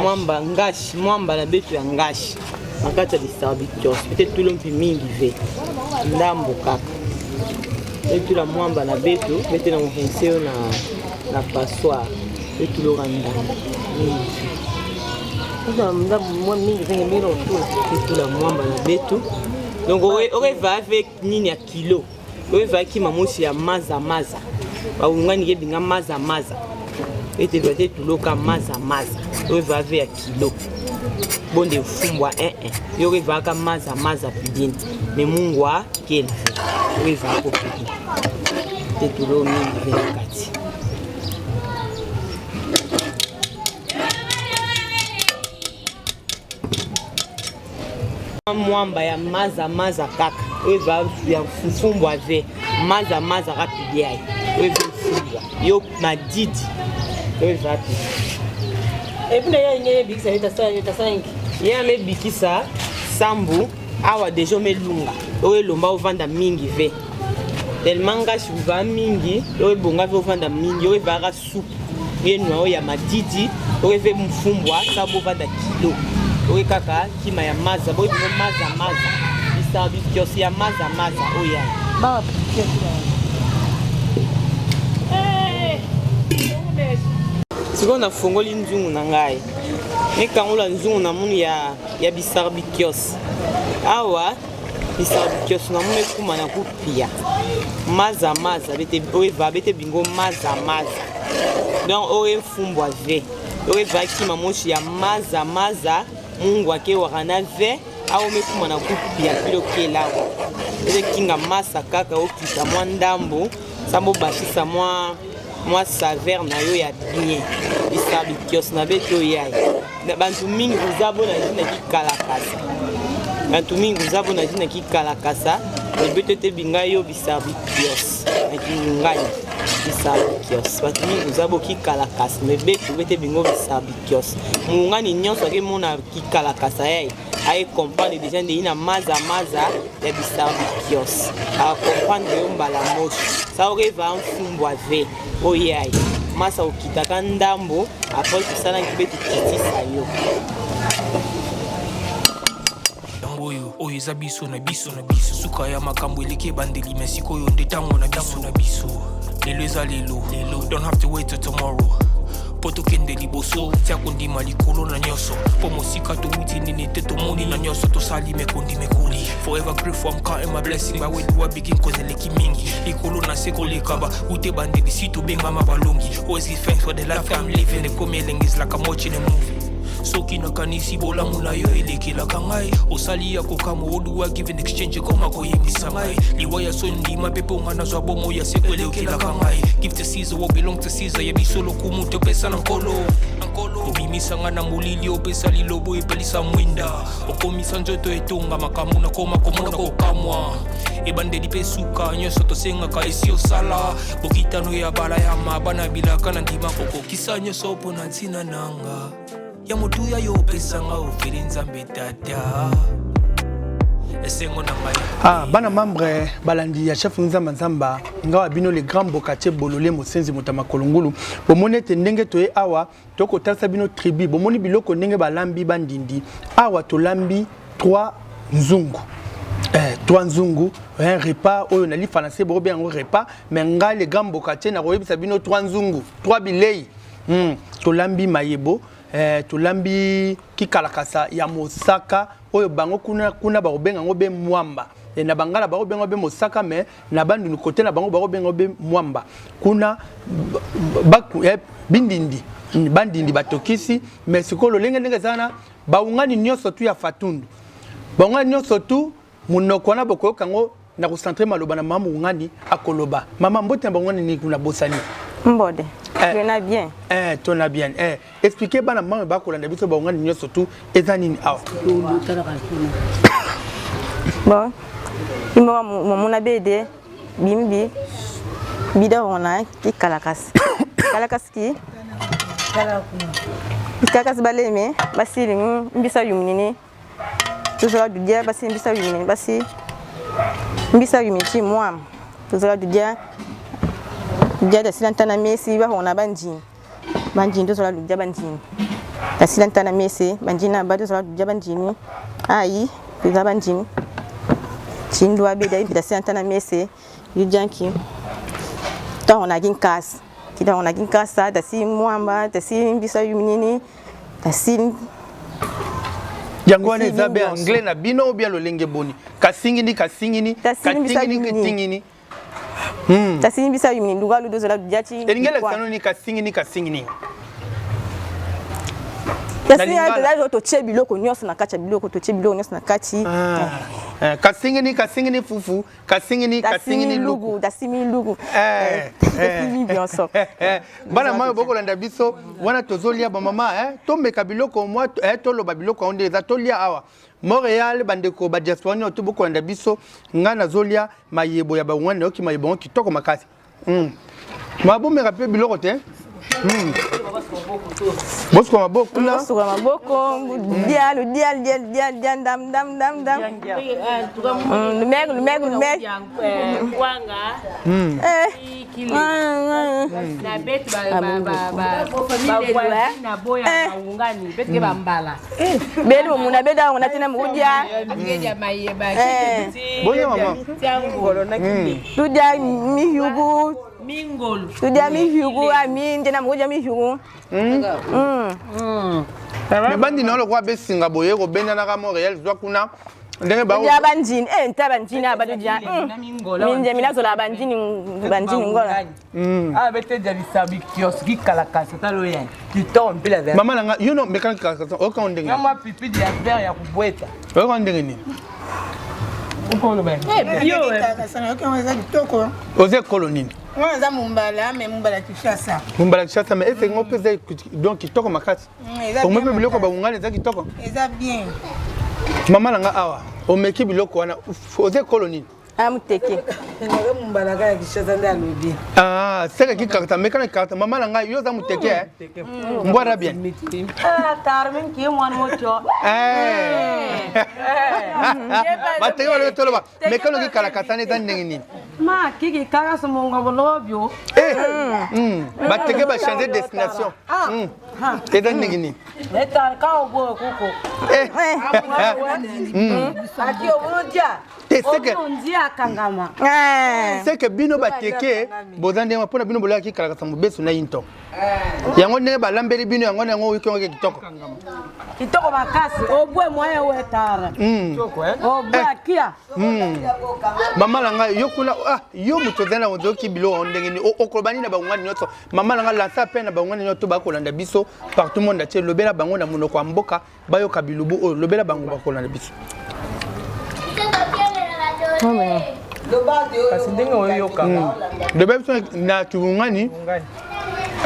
mwamba ngashi mwamba na betu ya ngashi na kati ya bisa bikios bete tula mpi mingi ve ndambo kaka bete tula mwamba na betu bete na mohense yo na, na passoire etuloka ndambo mingi etula mwamba na betu donc oreva avec nini ya kilo oreva kima mosi ya maza maza baungani ke binga maza maza ete va te tuloka maza maza oreva ave ya kilo bonde mfumbwa 1 1 yo orevaka maza maza pidini me mungwa kelve oreva ko pidini te tulo mingi ve na kati mwamba ya maza maza kaka oyo eza ya mfumbwa ve maza maza rapide yaye oyo eza mfumbwa yo madidi oyo eza pidi epuis na ye alingi ebikisa ye tasalenki ye amebikisa sambu awa deja omelunga oyo elomba ovanda mingi ve tellement ngashi uvaa mingi oyo ebonga ve ovanda mingi oyo evaka supu ye nwa oyo ya madidi oyo eve mfumbwa sa bovanda kilo oyo kaka kima ya maza boyo bino maza maza bisaba bikiosi ya maza maza oyo ya sikoyo nafongoli nzungu na ngai nekangola nzungu na munu ya, ya bisarbikios awa bisarbikios na munu ekuma na kupia maza maza bete oyo eva bete bingo maza maza donc oyo efumbwa ve oyo eva kima moshi ya maza maza mungu akewaka na ve awa omekuma na kupia pilo kelawa ezekinga masa kaka okita mwa ndambo sambo obakisa mwa mwa saveur na yo ya bien bisabikios na beto yaye bantu mingi kuza bo na jina kikalakasa bantu mingi kuza bo na jina kikalakasa ebeto ete binga yo bisabikios na kingani bisabikios bato mingi kuza bo kikalakasa me beto bete bingo bisabikios mongani nyonso akemona kikalakasa yaye. Aye comprendre déjà ndenge na maza maza ya bisarbikios. A comprendre yo mbala mosi. Sa oreva mfumbwa ve oyai. Masa okitaka ndambo après tosalaki mpe tokitisa yo. Yango oyo oyo eza biso na biso na biso suka ya makambo eleki ebandeli me sikoyo nde ntango na biso na biso lelo eza lelo lelo don't have to wait till tomorrow mpo tokende liboso tia kondima likolo na nyonso mpo mosika towuti nini te tomoni na nyonso tosali mekondi mekoli forever grateful I'm counting my blessing by where do I begin cause eleki mingi likolo na se koleka ba wute ebandeli si tobengama balongi always give thanks for the life I'm living ekomi elengi is like I'm watching a movie soki nakanisi bolamu na yo elekelaka ngai osali ya kokamwa oduwa give in exchange ekoma koyebisa ngai liwa ya soni ndima mpe mpo ngai nazwa bomoi ya seko elekelaka ngai give to Caesar what belong to Caesar ya biso lokumu topesa na nkolo obimisa ngai na molili opesa lilobo epelisa mwinda okomisa nzoto etonga makambo nakoma komona kokamwa ebandeli mpe suka nyonso tosengaka esi osala bokitano ya balayama bana bilaka na ndima kokokisa nyonso mpo na ntina nanga ya motuya yo opesanga ofeli nzambe tata esengo na ngai. Ah, bana membre balandi ya chef Nzamba Nzamba ngawa bino le grand bocatier bolole mosenzi moto ya makolo ngulu bomoni ete ndenge toye awa tokotalisa bino tribu bomoni biloko ndenge balambi bandindi awa tolambi 3 nzungu eh, 3 nzungu un repas oyo na lifalanse bokobenga yango repas mais ngai le grand bocatier nakoyebisa bino 3 nzungu 3 bilei Tolambi mayebo eh, tolambi kikalakasa ya mosaka oyo bango kuna kuna bakobenga yango be mwamba e, na bangala bakobenga be mosaka mais na bandundu kote na bango bakobenga be mwamba kuna ba, ba, eh, bindindi bandindi batokisi mais sikoyo lolenge ndenge eza wana baungani nyonso tu ya fatundu baungani nyonso tu Munoko wana bokoyoka yango na kocentre maloba na mama Mungani akoloba. Mama mbote na bango nini kuna bosani. Mbode. Eh, tona bien. Eh, tona bien. Eh, expliquer bana mama bakolanda biso baungani nyonso tu eza nini awa. Bon. Imba mamuna bede bimbi bida ona ki kalakasi. Kalakasi ki? Kalakasi baleme basili mbisa yuminini. Tozala dudia basi mbisa yumini basi mbisa yumini ti mwam tozala dudia dudia tasila ntana mesi bahona banjini banjini tozala dudia banjini tasila ntana mesi banjini aba tozala dudia banjini ayi tozala banjini chindwa beda impi tasila ntana mesi yujanki tahona kinkasi kitahona kinkasa tasi mwamba tasi mbisa yuminini Tasili. Yango wana eza be anglais na bino ou bien lolenge boni? Kasingini kasingini katingini kitingini. Tasini bisa yumini nduga ludo zola dudiachi. Elingi elakisa nini kasingini kasingini? Tasini ya totie biloko nyonso na kati ya biloko totie biloko nyonso na kati. Ah. Eh, kasingini kasingini fufu kasingini kasingini lugu tasimi lugu eh, eh. nyonso bana mayo bokolanda biso wana tozolia bamama eh, tomeka biloko mwa eh, toloba biloko yango nde eza tolia awa Montréal bandeko ba diaspora nyonso to bokolanda biso ngai nazolia mayebo ya bangwani nayoki mayebo yango kitoko makasi Mabomeka mpe biloko te. Bosuka maboko kuna. Bosuka maboko. Dia lu dia dia dia dia ndam ndam ndam ndam. Lumek lumek lumek. Kwanga. Eh. Na beti ba ba ba ba na boya baungani beti ke bambala. Beli mumuna beda ngona tena mudia. Boya mama. Tudia mihyugu. Mingolo. Tudia mihyugu amin tena mudia mihyugu. Mais bandi na lokwa besinga boye kobendanaka Montréal zwa kuna ndenge ba ya banjini eh nta banjini aba tudia. Minje minazola banjini banjini ngola. Ah bete dia bisabi kioski kalakasa talo yani. Kitoko mpila vert. Mama nanga yo no mekana kalakasa oka ndenge. Mama pipi dia vert ya kubweta. Oka ndenge nini? Oza ekolo nini? Nga naza Mumbala, mais Mumbala Kinshasa. Mumbala Kinshasa, mais ese ngo mpe donc kitoko makasi. Omoi mpe biloko bawungana eza kitoko. Eza bien. Mama nanga awa omeki biloko wana oza ekolo nini? Aya muteke. Naza mumbalaka ya Kinshasa nde alobi. Ah, seke ki karta meka na karta mama na ngai yo oza muteke eh? Mbwara bien. Ah, Carmen ki mwana moto. Eh. Bateke balobi toloba meka noki kalakasa eza ndenge nini? Ma kiki kaka somonga bolobyo. Eh. Bateke ba changer destination. Eza ndenge nini? Eh. Te seke seke bino bateke boza ndenge mpona bino bolaki kalakasa mobesu na into yango ndenge balambeli bino yango na yango oyoki yango kitoko kitoko makasi obwe moyen wetara obwe akia Mama na ngai, yo kuna, ah, yo moto ozali na ozoki biloko yango ndenge nini? Okoloba nini na bangwani nyonso? Mama na ngai, lansa appel na bangwani nyonso bakolanda biso partout monde entier, lobela bango na monoko ya mboka bayoka bilubu oyo, lobela bango bakolanda biso. Kasi ndenge oyoka. Lobela biso na kibungani,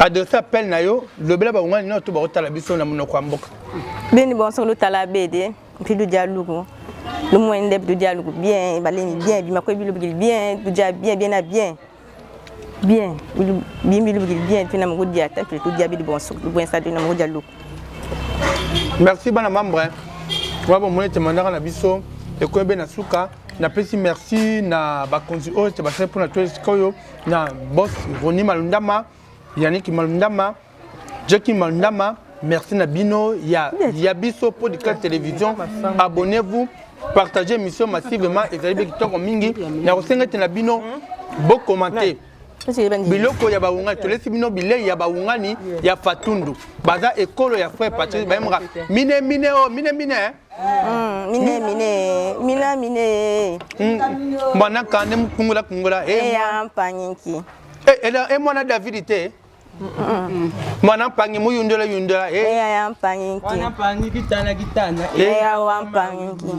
adresse appel na yo, lobela bangwani nyonso bakotala biso na monoko ya mboka. Beni bonso lutala bede mpidu dia luku lumwende bidu dia luku bien balemi bien bimako bilu bigili bien dudia bien bien na bien bien bien bilu bigili bien tuna mungu dia temple tu dia bidi bonso lubwensa tuna mungu dia luku. Merci bana membre. Wa bomoni ete mandaka na biso ekomi be na suka. Napesi merci na bakonzi oyo ete basali mpona to esika oyo na boss Roni Malundama, Yannick Malundama, Jackie Malundama. Merci na bino ya, ya biso podcast télévision. Abonnez-vous, partagez émission massivement, ezali be kitoko mingi. Na kosenga ete na bino bo commenter biloko ya bawungani, tolesi bino bilei ya bawungani ya Fatundu, baza ekolo ya frère Patrice, bayemaka mine mine o mine mine eh? Mine mine mina mine. Mwana kande mukungula kungula eh ya mpanyinki eh eh mwana David te mwana mpangi muyundula yundula eh ya mpanyinki mwana mpangi kitana kitana eh ya wa mpanyinki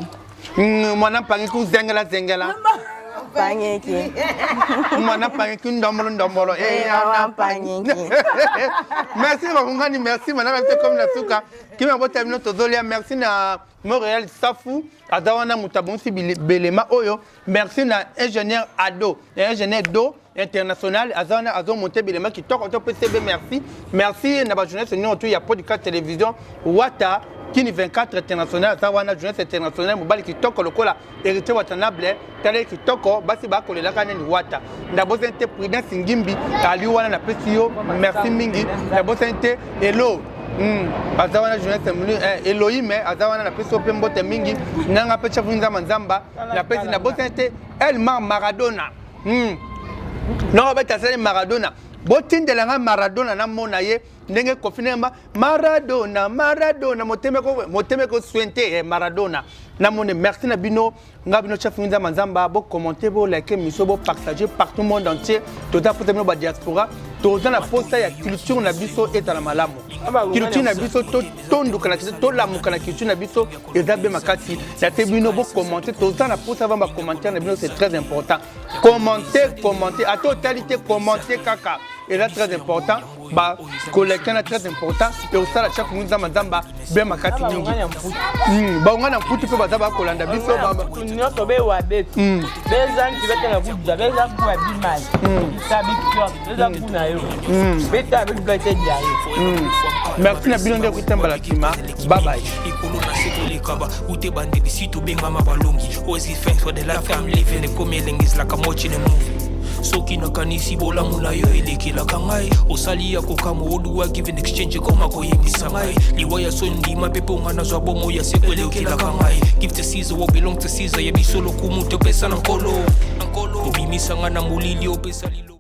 mwana mpangi kuzengela zengela mpanyinki mwana mpangi kundombolo ndombolo eh ya wa mpanyinki. Merci bakungani, merci mana biso comme na suka kimi bota bino tozolia. Merci na Montréal Safu aza wana moto abongisi belema oyo. Merci na ingénieur Ado, ingénieur Do international aza wana azomonte bilema kitoko to pcb. Merci, merci na bajournaliste nyonso ya podcast télévision. Wata Kini 24 international aza wana, journaliste international, mobali kitoko lokola Héritier Watanable, tala ye kitoko, basi bakolelaka nini Wata. Nabosani te Prudence Ngimbi ali wana, napesi yo merci mingi. Nabosani te Elo aza wana, journaliste Elohim aza wana, napesi yo mpe mbote mingi. Nanga mpe chef Nzamba Nzamba napesi. Nabosani te Elmar Maradona. Noko beti asali Maradona, botindela nga Maradona namona ye ndenge Kofi Nemba Maradona Maradona motema eko swente eh, Maradona namoni. Merci na bino, nga bino chef Nzamba Nzamba. Bocommenter, bolike émission, bopartage partout monde entier. Toza posa bino badiaspora, toza na posa ya culture na biso ezala malamu, culture na biso tonduka na tolamuka na culture na biso eza be makasi. Na te bino bocommenter, toza na posa va bacommentaire na bino, c'est très important. Commenter, commenter, ata otali te, commenter kaka, eza très important. Bakolekta na très important e osala chaque Nzamba Nzamba be makasi mingi. Bango na mputu mpe baza bakolanda biso. Nyonso bewa betu beza nti betanga kuja beza kuwa bimai isabi beza kuna yo beta beta dia yo. Merci na bino nde kutambala nsima. Bye bye. Likolo na se tolekaba ute bandeli si tobengama balongi. Always give thanks for the life I'm living. Ekomi elengi ezalaka watching a movie. Soki nakanisi bolamu na yo elekelaka ngai, osali ya kokamwa oduwa give in exchange ekoma koyembisa ngai liwa ya soni ndima mpe mponga nazwa bomo ya seko elekelaka ngai. Give to Caesar what belong to Caesar, ya biso lokumu topesa na Nkolo. Obimisanga na molili, opesa lilo.